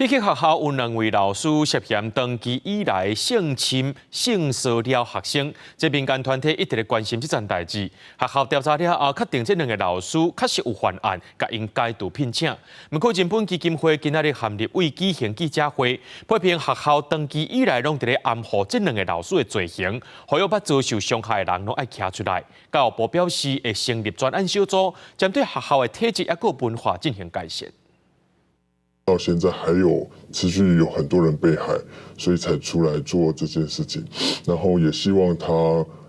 戲曲學校有兩位老師涉嫌長期以來性侵、性騷擾學生，這民間團體一直咧關心這件代誌。學校調查了後，確定這兩个老師確實有犯案，共𪜶解除聘請。毋過人本基金會今仔日和立委舉行記者會，批評學校長期以來攏佇咧掩護這兩个老師的罪行，呼籲捌遭受傷害的人攏愛徛出來。教育部表示會成立專案小組，針對學校的體制抑閣文化進行改善。到現在還有持續有很多人被害，所以才出來做這件事情，然後也希望他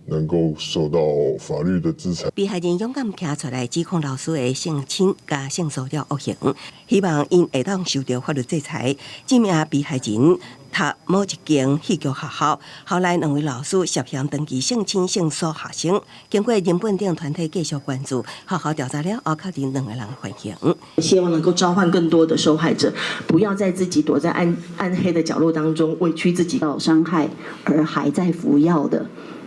能夠受到法律的制裁。被害人勇敢徛出來指控老師的性侵佮性騷擾惡行，希望𪜶會當受著法律制裁。這名被害人讀某一間戲劇學校，後來兩位老師涉嫌長期性侵性騷學生，經過人本等團體繼續關注，學校調查了後確定兩个人犯行。希望能夠召喚更多的受害者，不要再自己躲在暗暗黑的角落當中委屈自己，受傷害而還在服藥的。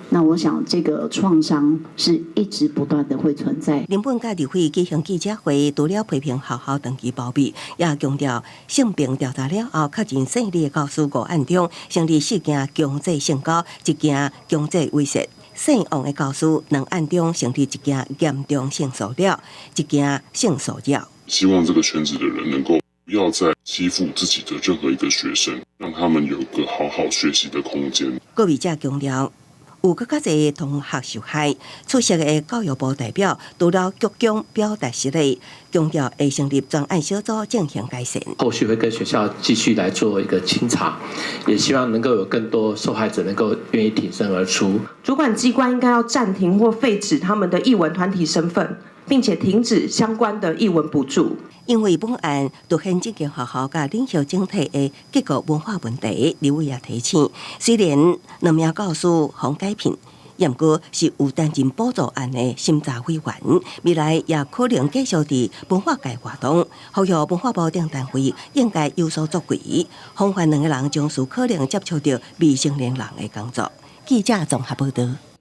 那我想，這個創傷是一直不斷的會存在。林本佮立委舉行記者會，除了批評學校長期包庇，也強調性平調查了後，確認姓李的教師五案中，成立四件強制性交，一件強制猥褻；姓王的教師兩案中成立一件嚴重性騷擾，一件性騷擾。希望這個圈子的人能夠不要再欺負自己的任何一個學生，讓他們有個好好學習的空間。閣筆者強調，有閣較濟同學受害，出席的教育部代表除了鞠躬表達失禮，強調會成立專案小組進行改善。後續會跟學校繼續來做一個清查，也希望能夠有更多受害者能夠願意挺身而出。主管機關應該要暫停或廢止他們的藝文團體身份，並且停止相關的藝文補助。因為本案凸顯這間學校佮領袖整體的結構文化問題，立委也提醒，雖然兩名教師予解聘，毋過是有擔任補助案的審查委員，未來也可能繼續佇文化界活動。呼籲文化部等單位應該有所作為，防範兩个人將事可能接觸著未成年人的工作。記者綜合報導。